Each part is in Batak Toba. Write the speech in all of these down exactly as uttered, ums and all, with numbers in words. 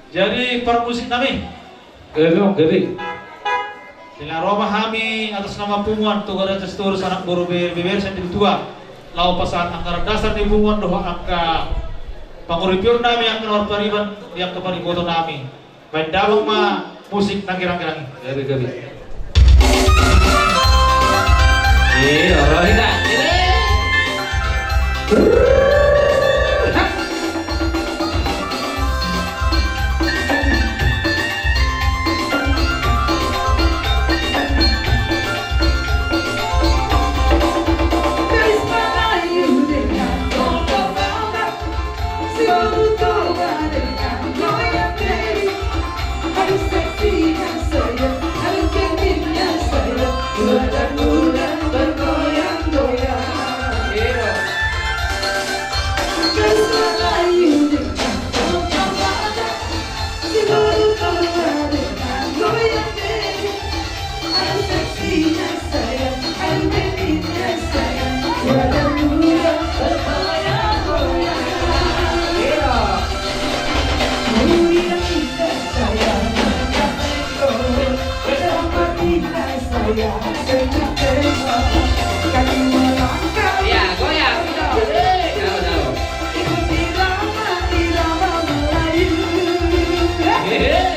Jadi parmusik nami. Gabe, gabe. Di na ro ma hami atas nama punguan Toga Raja Sitorus, anak boru, beberu, beberu sian di tua. Laho pasahat angka na dasar ni punguan dohot angka panguripion nami, angka na marpariban di angka pariboto nami. Baen damang ma musik na girang-girang i. Gabe, gabe. Eh, ora hita. Iya, goyang. Jauh, jauh. Hehe.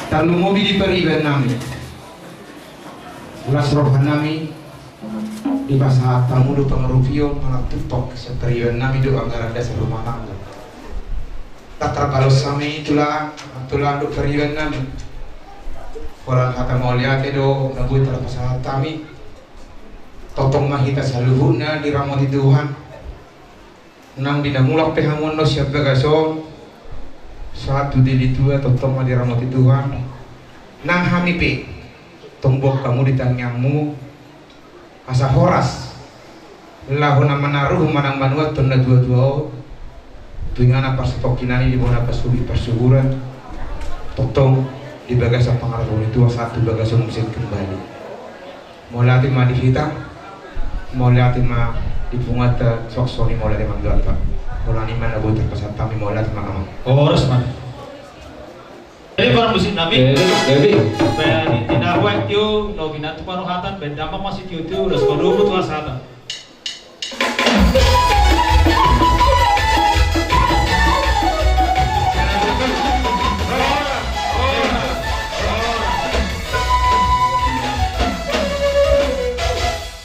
Tarlumobi di pariban nami. Las roha nami, dipasahat hamu do pangarupion manang tungkot sian pariban nami do anggaran dasar rumah tangga. Ndang tarbalos hami tulang, tulang dohot pariban nami. Holan hata mauliate do na boi tarpasahat hami. Tongtong ma hita saluhutna diramoti Tuhan. Nang di na mulak pe hamu annon sian bagas on, sahat tu di litua, tongtong ma diramoti Tuhan. Nang hami pe, tongtong hamu di tangiangmu, asa horas laho na manaruhon manang manuathon na tuatua on tu inganan parsatongkinan i di bona pasuhi parsuburan, tongtong di bagasan pangarantoan ni tua sahat tu bagasan muse kembali. Mauliate ma di hita, mauliate ma di punguanta, songon i mauliate ma di hita. Holan i ma na boi tarpasahat hami, mauliate ma amang. Horas ma. Jadi para musik nami. Jadi, jadi. Baen di tina buat tiu, no binatu paruhatan, baen damang masih tiu tiu, udah sekolah dulu tuh sata.